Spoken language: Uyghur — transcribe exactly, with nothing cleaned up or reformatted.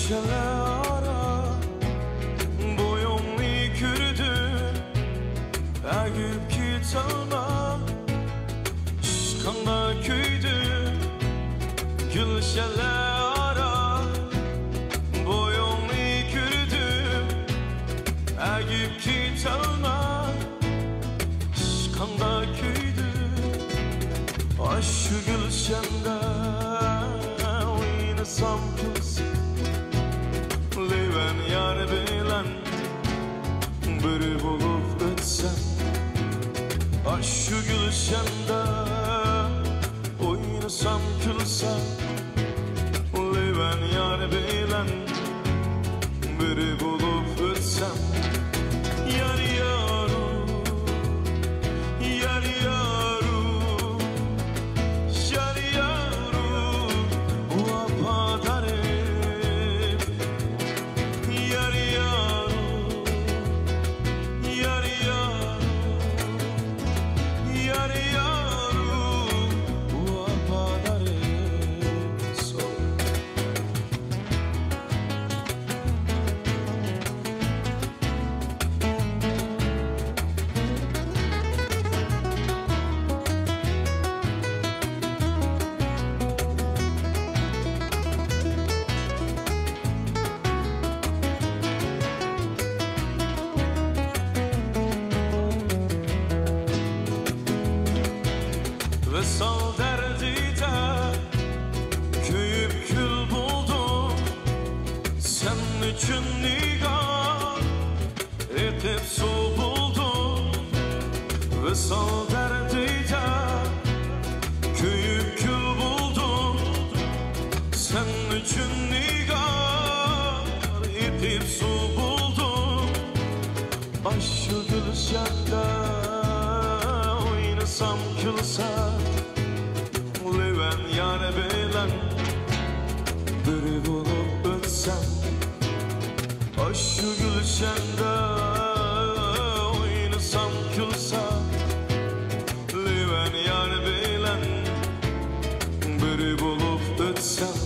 گۈلشەنلەر ئارا بويۇڭنى كۆردۈم، ئەگىپ كېتەلمەي ئىشقىڭدا كۆيدۈم. گۈلشەنلەر ئارا بويۇڭنى كۆردۈم، ئەگىپ كېتەلمەي ئىشقىڭدا كۆيدۈم. ئاشۇ گۈلشەندە ئوينىسام كۈلسە، لېۋەن يار بىلەن بىر بولۇپ ئۆتسەم. ئاشۇ گۈلشەندە ئوينىسام كۈلسە، لېۋەن يار بىلەن بىر بولۇپ ئۆتسەم. يار يارۇ، يار يارۇ، يار يارۇ، ۋاپادارىم. يار يارۇ، يار يارۇ، يار يارۇ، ۋاپادارىم. ۋىسال دەردىدە كۆيۈپ كۈل بولدۇم، سەن ئۈچۈن نىگار ئېقىپ سۇ بولدۇم. ۋىسال دەردىدە كۆيۈپ كۈل بولدۇم، سەن ئۈچۈن نىگار ئېقىپ سۇ بولدۇم. ئاشۇ گۈلشەندە ئوينىسام كۈلسە، لېۋەن يار بىلەن بىر بولۇپ ئۆتسەم. ئاشۇ گۈلشەندە ئوينىسام كۈلسە، لېۋەن يار بىلەن بىر بولۇپ ئۆتسەم.